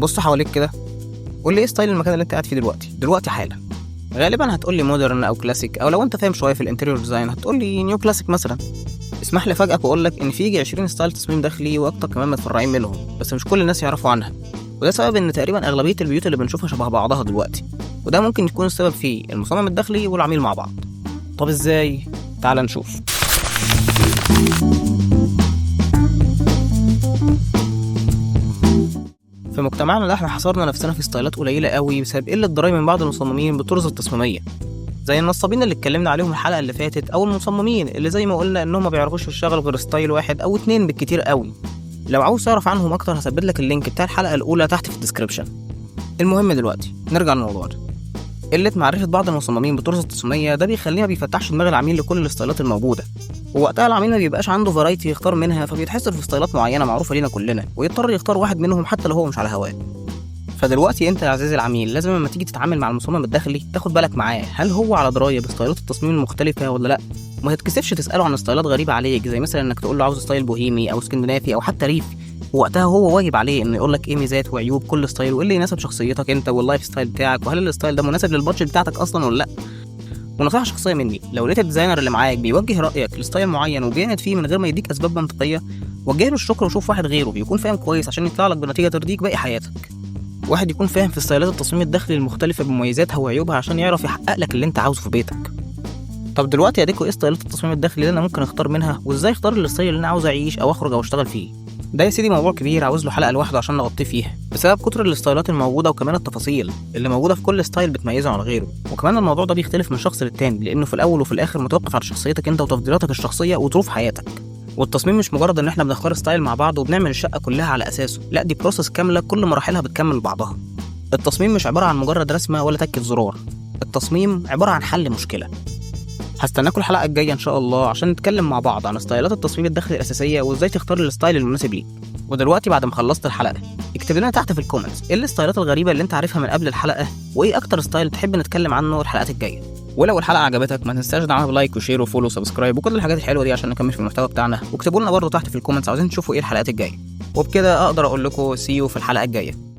بص حواليك كده، قول لي ايه style المكان اللي انت قاعد فيه دلوقتي حالا. غالبا هتقول لي modern او كلاسيك، او لو انت فاهم شوية في ال interior design هتقول لي neo classic مثلا. اسمح لي افاجئك واقول لك ان في يجي 20 style تصميم داخلي واكتر كمان متفرعين منهم، بس مش كل الناس يعرفوا عنها، وده سبب ان تقريبا اغلبية البيوت اللي بنشوفها شبه بعضها دلوقتي، وده ممكن يكون السبب فيه المصمم الداخلي والعميل مع بعض. طب ازاي؟ تعال نشوف. في مجتمعنا ده احنا حصرنا نفسنا في ستايلات قليله قوي بسبب قلة دراية من بعض المصممين بالطرز التصميميه، زي النصابين اللي اتكلمنا عليهم الحلقة اللي فاتت، او المصممين اللي زي ما قلنا انهم ما بيعرفوش يشتغلوا غير style واحد او اتنين بالكتير قوي. لو عاوز تعرف عنهم اكتر هثبت لك ال link بتاع الحلقة الاولى تحت في ال description. المهم دلوقتي نرجع للموضوع ده. قلة معرفة بعض المصممين بالطرز التصميميه ده بيخليه ما بيفتحش دماغ العميل لكل الستايلات الموجودة، ووقتها العميل ما بيبقاش عنده variety يختار منها، فبيتحصر في ستايلات معينة معروفة لينا كلنا، ويضطر يختار واحد منهم حتى لو هو مش على هواه. فدلوقتي انت يا عزيزي العميل لازم لما تيجي تتعامل مع المصمم الداخلي تاخد بالك معاه، هل هو على دراية بستايلات التصميم المختلفة ولا لا؟ وما تتكسفش تساله عن ستايلات غريبة عليك، زي مثلا انك تقول له عاوز style بوهيمي او اسكندنافي او حتى ريفي، ووقتها هو واجب عليه انه يقول لك ايه ميزات وعيوب كل style، وايه اللي يناسب شخصيتك انت وال lifestyle بتاعك، وهل ال style ده مناسب لل budget بتاعتك اصلا ولا لا. ونصيحة شخصية مني، لو لقيت ال designer اللي معاك بيوجه رايك ل style معين وبيعند فيه من غير ما يديك اسباب منطقية، وجه له الشكر وشوف واحد غيره يكون فاهم كويس عشان يطلع لك بنتيجة ترضيك باقي حياتك. واحد يكون فاهم في ستايلات التصميم الداخلي المختلفة بمميزاتها وعيوبها عشان يعرف يحقق لك اللي انت عاوزه في بيتك. طب دلوقتي يا ديكو ايه ستايلات التصميم الداخلي اللي انا ممكن اختار منها، وازاي اختار ال style اللي انا عاوز اعيش او اخرج او اشتغل فيه؟ ده يا سيدي موضوع كبير عاوز له حلقة لوحده عشان نغطيه فيها، بسبب كتر الستايلات الموجودة وكمان التفاصيل اللي موجودة في كل style بتميزه عن غيره. وكمان الموضوع ده بيختلف من شخص للتاني، لانه في الاول وفي الاخر متوقف على شخصيتك انت وتفضيلاتك الشخصية وظروف حياتك. والتصميم مش مجرد ان احنا بنختار style مع بعض وبنعمل الشقة كلها على اساسه، لا دي process كاملة كل مراحلها بتكمل بعضها. التصميم مش عبارة عن مجرد رسمه ولا تكه زرار، التصميم عبارة عن حل مشكلة. هستناكم الحلقة الجاية ان شاء الله عشان نتكلم مع بعض عن ستايلات التصميم الداخلي الاساسية وازاي تختار ال style المناسب ليك. ودلوقتي بعد ما خلصت الحلقة اكتب لنا تحت في ال comments ايه الستايلات الغريبة اللي انت عارفها من قبل الحلقة، وايه اكتر style تحب نتكلم عنه الحلقات الجاية. ولو الحلقة عجبتك ما تنساش دعمها ب like و share و follow و subscribe وكل الحاجات الحلوة دي عشان نكمل في المحتوى بتاعنا. واكتبوا لنا برضه تحت في ال comments عاوزين تشوفوا ايه الحلقات الجاية. وبكده اقدر اقول لكم see you في الحلقة الجاية.